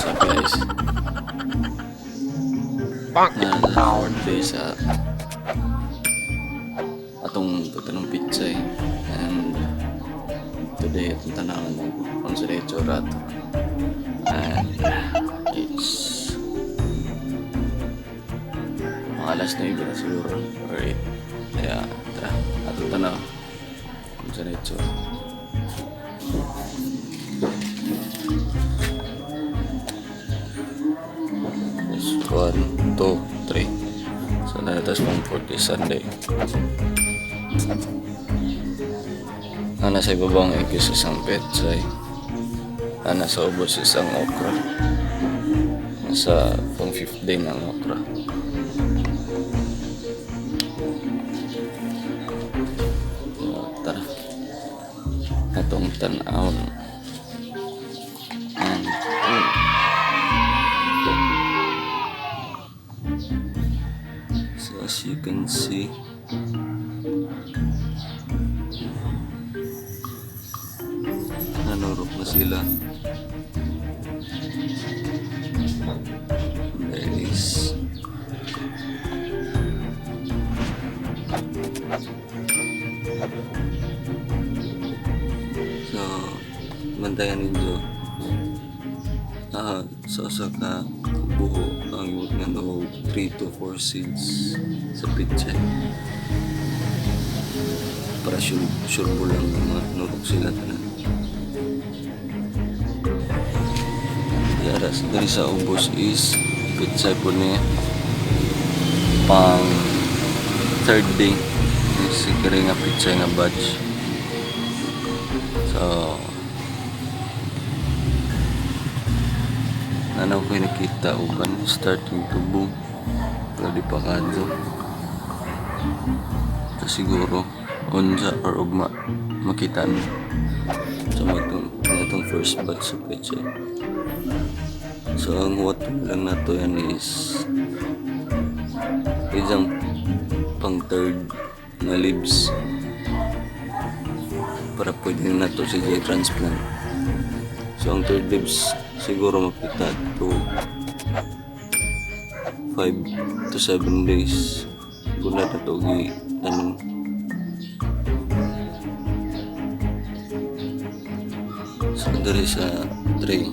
What's up, guys? Na fourth day sa atong pagtanom pitsay and today atong tanawon kung sa itsura ato and it's mga alas 9 na siguro or 8, kaya tara, atong tanaw kung sa itsura. Yes, 1, 2, 3. So na tas pang 4th is Sunday. Ana sa ibabang ikis isang petsay. Ana sa ubos isang okra. Nasa pang 5th day ng okra. So, tara. Atong tan-awon. And, oh. So as you can see, nanurok na sila. There is. So, bantayan ninyo. Sa usa ka buho ang imong nga og 3 to 4 seeds sa pitsay. Para sure, sure mo lang nga nurok sila tanan. Yara, diri sa ubos is pitsay po niya. Pang third day is kiri nga pitsay nga batch. So, ano ko nakita uban starting to boom pero di pa kadto. So, siguro unsa or ugma makita ni. So mo itong first batch sa petsay. So ang huwat lang nato yan is isang pang third na leaves para pwede na nato siya i-transplant. So ang third leaves siguro makita to 5 to 7 days guna na to gi tanom. So diri sa tray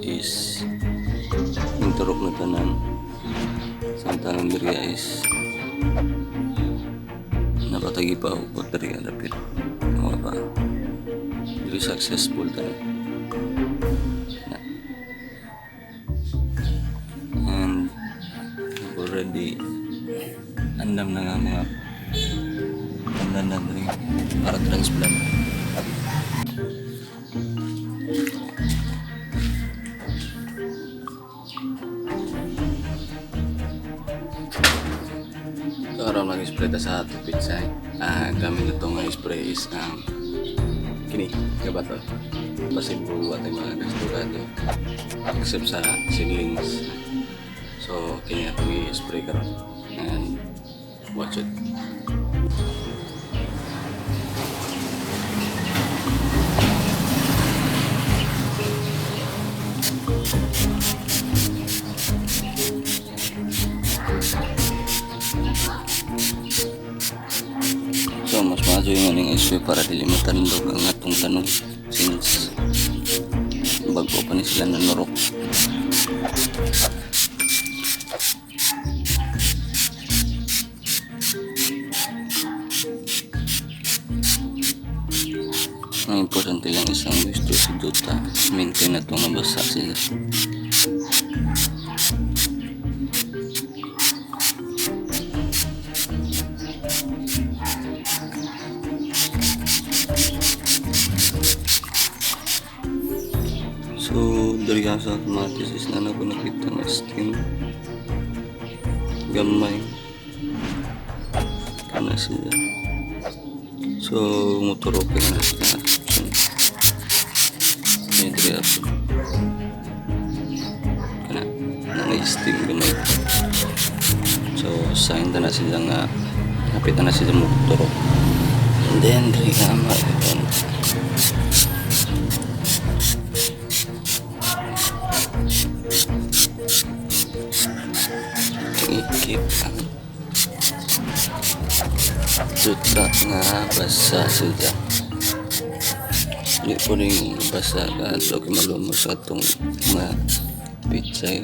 is inturok na tanan. Samtang diri is napatagi pa ako diri dapit. Mga pa. Diri successful tanan. Na. And already andam na nga mga tanan na diri para transplant. So, aron mag-spray ta sa ato pitsay. Gamit na itong spray is ang kini, gabato. Basig buwa tayo mga gasto kato. Except sa seedlings. So, kini atong i-spray karon. And watch it. So, mas maayo yung aning spray para dili matandog ang atong tanom since bago pa ni sila nanurok. Ang importante lang isang moisture sa duta. Maintain na itong nabasa sila. So, diri sa kamatis is na ko nakita nga steam. Gamay. Kana sila. So, motor okay na sila. So, diri ato. Kana, na steam gamay. So, sign na sila nga hapit na sila motor. And then, diri nga ma. Juta nga basa sila. Di po rin basa ka kay malumos sa atong mga pichay.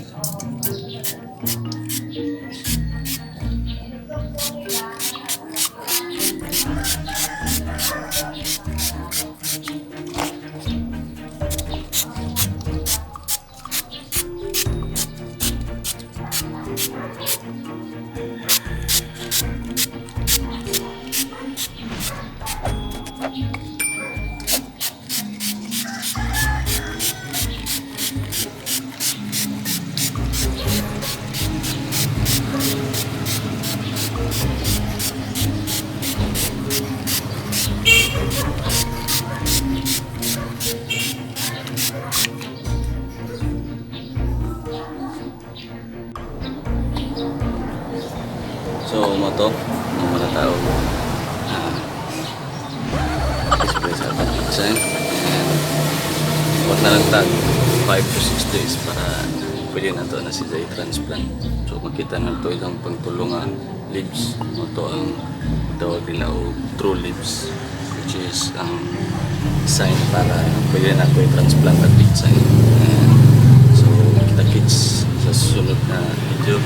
So mo to, mga mga tao. Spray sa atong pichay. And what na lang tag 5 to 6 days para pwede na to na sila i-transplant. So makita na to ilang pangtulong nga leaves. Mo to ang tawag nila og true leaves, which is ang sign para pwede na to i-transplant ang pichay. And so kita kits sa susunod na video.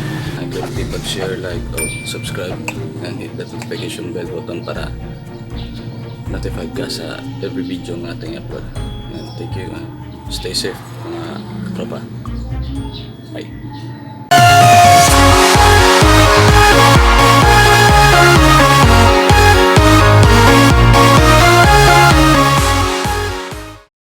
Ang click pag-share, like, o subscribe and hit the notification bell button para notified ka sa every video nga ating upload. And thank you. Stay safe, mga katropa. Bye.